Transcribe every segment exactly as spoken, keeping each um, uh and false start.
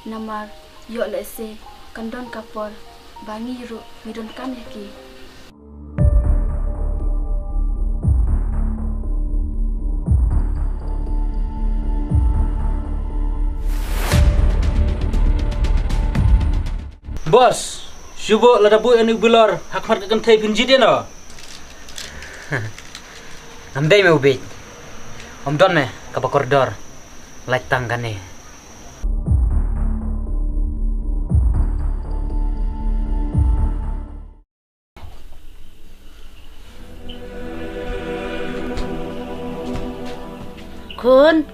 Namar ïoh lehse kan don ka por ba ngi ruh ngi donkam ïa ki. Boss, shu buh lada buh ïa une u bilor ha khmat ka kynthei phin jied ïa no. Ngam dei me u bieit. Ym don me kaba kordor. Lait tang kane. Khun,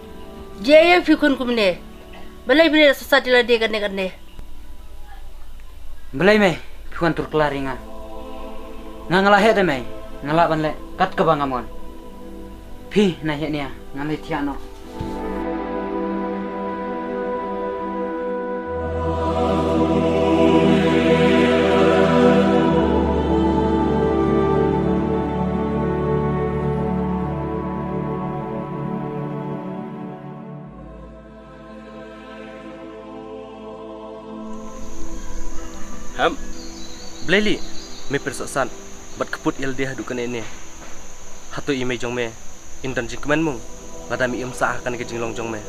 jia ïa phi khun kumne. Balei phi leh sat sat ïa lade kane kane. Balei me phi wan tur kylla ïa nga. Nga nga la heh te me, nga lah ban leh kat kaba nga mon. Phi na heh nia, ngan leit thiah noh. Hem, balei lei me pyrshah sat bad kput ïa lade haduh kane ne? Hato i mei jong me in don jingkmen mo lada me im sah ha kane ka jinglong jong me?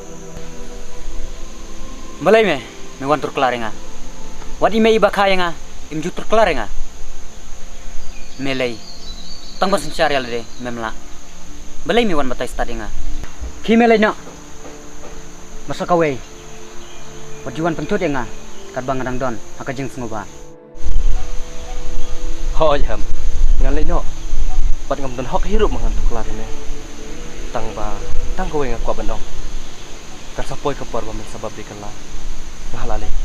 Balei me, me wan tur kylla ïa nga? Wat i mei iba kha ïa nga, im ju tur kylla ïa nga. Me lei, tang ban synshar ïa lade mem lah. Balei me wan batai stad ïa nga? Khie me leit noh. Ba sa kawei, wat ju wan pynthut ïa nga katba nga dang don ha ka jingsngewbha. Hooid hem, ngan leit noh. Bad ngam don hok hi ruh ba ngan tur kylla ïa me. Tang ba tang kawei nga kwah ban ong, kan sa poi ka por ba men sa bapli kylla. Nga la leit.